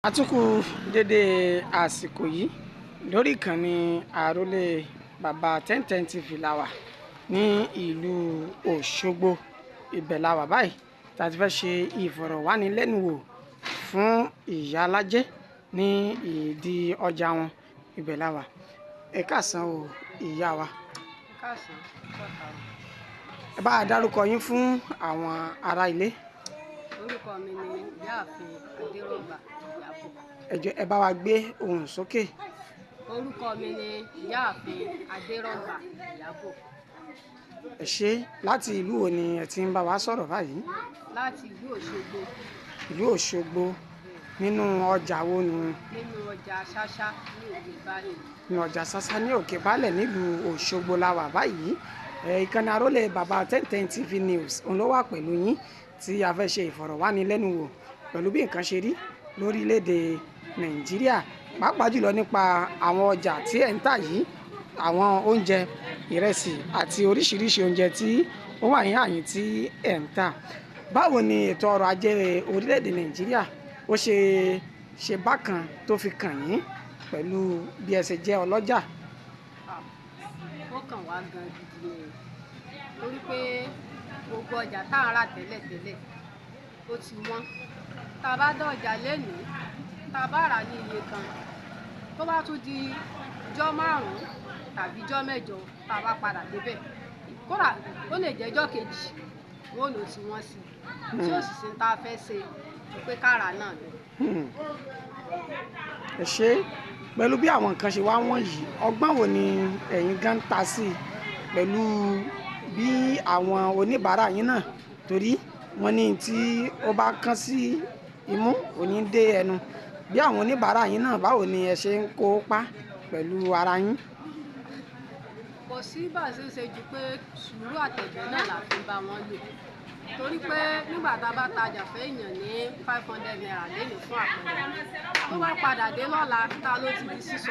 Àtúnkù dédé àsìkò yìí lórí ìkànnì àrólé bàbá 1010 TV la wà ní ìlú Òṣogbo. Ibẹ̀ la wà báyìí tá a ti fẹ́ ṣe ìfọ̀rọ̀wánilẹ́nuwò fún ìyá alájẹ́ ní ìdí ọjà wọn. Ibẹ̀ la wà. Ẹ káàsán o, ìyá wa. Káàsán, bọ́ta. Ẹ bá a dárúkọ yín fún àwọn ará ilé. Orúkọ mi ni Ìyáàfin Adérọ̀gbà Ìyábọ̀. Ẹ jọ̀ọ́, ẹ bá wa gbé ohùn sókè. Orúkọ mi ni Ìyáàfin Adérọ̀gbà Ìyábọ̀. Ẹ ṣé. Láti ìlú wo ni ẹ ti ń bá wa sọ̀rọ̀ báyìí? Láti ìlú Òṣogbo. Ìlú Òṣogbo, nínú ọjà wo nu? Nínú ọjà Ṣáṣá ní Òkè Báyìí. Ní ọjà Ṣáṣá ní Òkè Baálẹ̀ nílùú Òṣogbo la wà báyìí. Ìkànnì àrólé bàbá 1010 TV News òun ló wà pẹ̀lú yín tí a fẹ́ ṣe ìfọ̀rọ̀wánilẹ́nuwò pẹ̀lú bí nǹkan ṣe rí lórílẹ̀‐èdè Nàìjíríà, pàápàá jùlọ nípa àwọn ọjà tí ẹ̀ ń tà yìí, àwọn oúnjẹ ìrẹsì àti oríṣiríṣi oúnjẹ tí ó wà ní àyín tí ẹ̀ ń tà. Báwo ni ètò ọrọ̀ ajé orílẹ̀‐èdè Nàìjíríà ó ṣe ṣe bákan tó fi kàn yín pẹ̀lú bí ẹ ṣe jẹ́ ọlọ́jà? Ó kàn wá gan gidi ni, torí pé gbogbo ọjà tá à ń rà tẹ́lẹ̀tẹ́lẹ̀ ó ti wọ́n. Tá a bá dá ọjà lénìí, tá a bá rà ní iye kan, tó bá tún di ijọ́ 5 tàbí ijọ́ 8 tá a bá padà débẹ̀, kódà ó lè jẹ́ ijọ́ kejì, wọ́n ò lò tí wọ́n sí i, tí ó sì ṣe tá a fẹ́ ṣe ju pé kára náà lọ. Ẹ ṣé. Pẹ̀lú bí àwọn nǹkan ṣe wá wọ́n yìí, ọgbọ́n wo ni ẹ̀yin gan ń ta sí i pẹ̀lú bí àwọn oníbàárà yín náà, torí wọ́n ní tí ó bá kán sí imú òní dé ẹnu, bí àwọn oníbàárà yín náà, báwo ni ẹ ṣe ń kó pa pẹ̀lú ara yín? Kò sí bá a ṣe ń ṣe ju pé sùúrù àtẹ̀jọ́ náà là fi bá wọn lò, torí pé nígbà tá a bá tajà fẹ́yàn ní 500 naira lẹ́nu fún àpẹẹrẹ, tó bá padà dé lọ́la, ta ló ti di 600?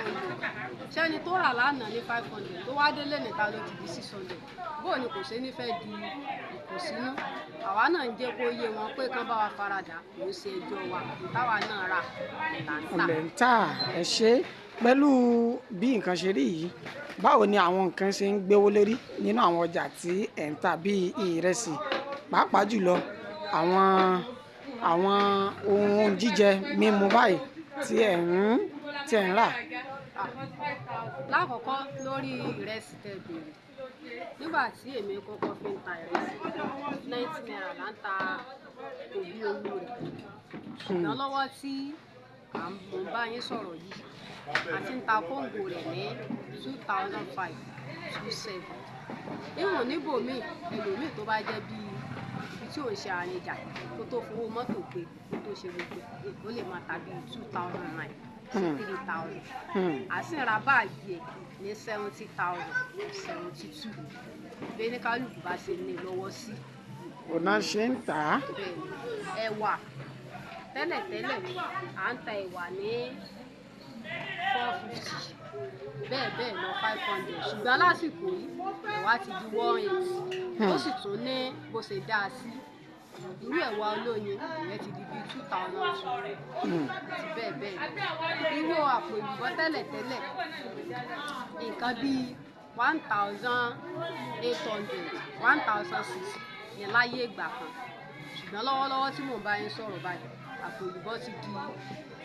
Ṣẹ́ni tó rà lánàá ní 500 tó wá délé ní ta ló ti di 600? Bóò ni kò ṣe ní fẹ́ di ìkùnsínú. Àwa náà ń jẹ́ kó yé wọn pé kán bá wa faradà, kò ń ṣe ẹjọ́ wa, táwa náà rà là ń tà. Ọ̀lẹ̀ ń tà. Ẹ ṣé. Pẹ̀lú bí nǹkan ṣe rí yìí, báwo ni àwọn nǹkan ṣe ń gbówó lérí nínú àwọn ọjà tí ẹ̀ ń tà, bíi ìrẹsì, pàápàá jùlọ àwọn ohun jíjẹ mímu báyìí tí ẹ̀ ń rà? Lákọ̀ọ́kọ́, lórí ìrẹsì tẹ́ béèrè, nígbà tí èmi kọ́kọ́ fi ń ta ìrẹsì, 90 naira là ń ta òbí owó rẹ̀, ṣùgbọ́n lọ́wọ́ tí mò ń bá yín sọ̀rọ̀ yìí, a ti ń ta kóńgò rẹ̀ ní 2,500, 2,700. Ìwọ̀n níbòmíì, ẹlòmíì tó bá jẹ́ bíi ibi tí ò ń ṣe àrìnjà, kó tó fowó mọ́tò gbé, kó tó ṣe gbogbo, ó lè máa ta bíi 2,900 sí 3,000. A sì ń ra báàgì ẹ̀ ní 70,000, 72, bí ní kálukú bá ṣe ní lọ́wọ́ sí. Ọ̀nà ṣe ń tà á. Bẹ́ẹ̀ ni. Ẹ̀wà, tẹ́lẹ̀tẹ́lẹ̀ à ń ta ẹ̀wà ní 450, bẹ́ẹ̀ bẹ́ẹ̀ lọ, 500, ṣùgbọ́n lásìkò yìí ẹ̀wà ti di 1,800. Ó sì tún ní bó ṣe dáa sí. Irú ẹ̀wà olóyin, ìyẹn ti di bíi 2,200 àti bẹ́ẹ̀ bẹ́ẹ̀ lọ. Irú àpò èlùbọ́, tẹ́lẹ̀tẹ́lẹ̀ nǹkan bíi 1,800, 1,600 ní láyé ìgbà kan, ṣùgbọ́n lọ́wọ́lọ́wọ́ tí mò ń bá yín sọ̀rọ̀ báyìí, àpò èlùbọ́ ti di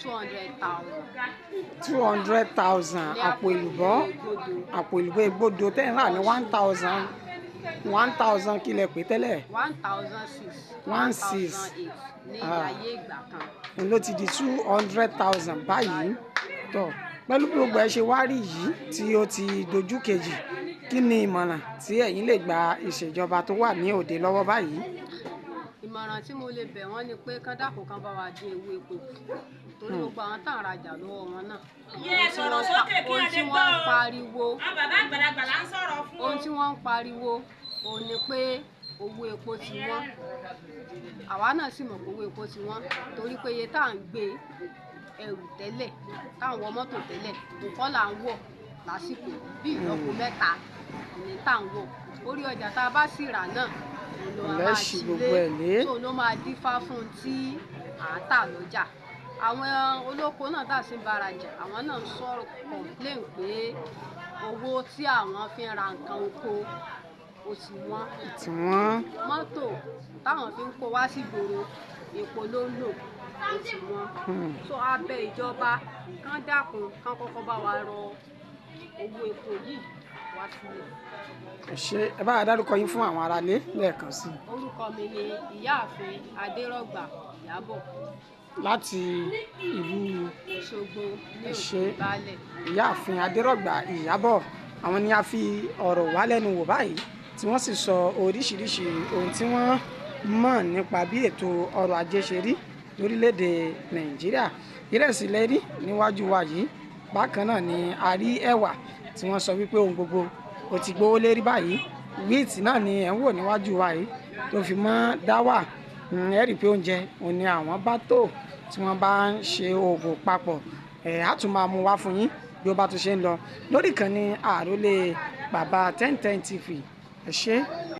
200,000. 200,000 àpò èlùbọ́? Ègbodò. Àpò èlùbọ́ ègbodò tẹ́ ń rà ní 1,000, 1,000 kí lẹ pè tẹ́lẹ̀? 1,600. One six. 1,800 ní ayé ìgbà kan. Òun ló ti di 200,000 báyìí. Tó pẹ̀lú bí gbogbo ẹ ṣe wá rí yìí tí ó ti dojú kejì, kí ni ìmọ̀ràn tí ẹ̀yin lè gba ìṣèjọba tó wà ní òde lọ́wọ́ báyìí? Ìmọ̀ràn tí mo lè bẹ̀ wọ́n ni pé kán dákun, kán bá wa dín owó epo kù, torí gbogbo àwọn tá à ń rajà lọ́wọ́ wọn náà, Yẹ ẹ sọ̀rọ̀ sókè kí ohun ẹ tí lè wọ́n gbọ́ ń o. pariwo, Àwọn bàbá àgbàlagbà là ń sọ̀rọ̀ fún o. ohun tí wọ́n ń pariwo òun ni pé owó epo ti wọ́n. Àwa náà sì mọ̀ pé owó epo ti wọ́n, torí pé iye tá à ń gbé ẹrù tẹ́lẹ̀, tá à ń wọ mọ́tò tẹ́lẹ̀, nǹkan là ń wọ̀ lásìkò bí ìlọ́po mẹ́ta ní tá à ń wọ̀. Orí ọjà tá a bá sì rà náà, òun ló Lẹ́ máa ṣì ṣí gbogbo ẹ̀ lé. tó ló máa dífá fún un tí à ń tà lọ́jà. Àwọn olóko náà tá a sì ń bára jà, àwọn náà ń sọ̀rọ̀ complain pé owó tí àwọn fi ń ra nǹkan oko ó ti wọ́n. Tí wọ́n Mọ́tò táwọn fi ń kó wá sí ìgboro, epo ló ń lò, ó ti wọ́n. So a bẹ̀ ìjọba kán dákun, kán kọ́kọ́ bá wa rọ owó epo yìí wá sílẹ̀. Ẹ ṣé. Ẹ bá wa dárúkọ yín fún àwọn aráalé lẹ́ẹ̀kan sí i. Orúkọ mi ni Ìyáàfin Adérọ̀gbà Ìyábọ̀. Láti ìlú Òṣogbo ní Ẹ ṣé. Òkè Baálẹ̀. Ìyáàfin Adérọ̀gbà Ìyábọ̀, àwọn ni a fi ọ̀rọ̀ wá lẹ́nu wò báyìí, tí wọ́n sì sọ oríṣiríṣi ohun tí wọ́n mọ̀ nípa bí ètò ọrọ̀ ajé ṣe rí lórílẹ̀‐èdè Nàìjíríà. Ìrẹsì lẹ rí níwájú wa yìí. Bákan náà ni a rí ẹ̀wà tí wọ́n sọ wípé ohun gbogbo ó ti gbówó lérí báyìí. Wíìtì náà ni ẹ̀ ń wò níwájú wa yìí, tó fi mọ́ dáwà. Ẹ rí i pé oúnjẹ òun ni àwọn bá tó tí wọ́n bá ń ṣe oògùn papọ̀. Ẹ̀ á tún máa mú wá fún yín bí ó bá tún ṣe ń lọ lórí ìkànnì Àrólé Bàbá 1010 TV. Ẹ ṣé.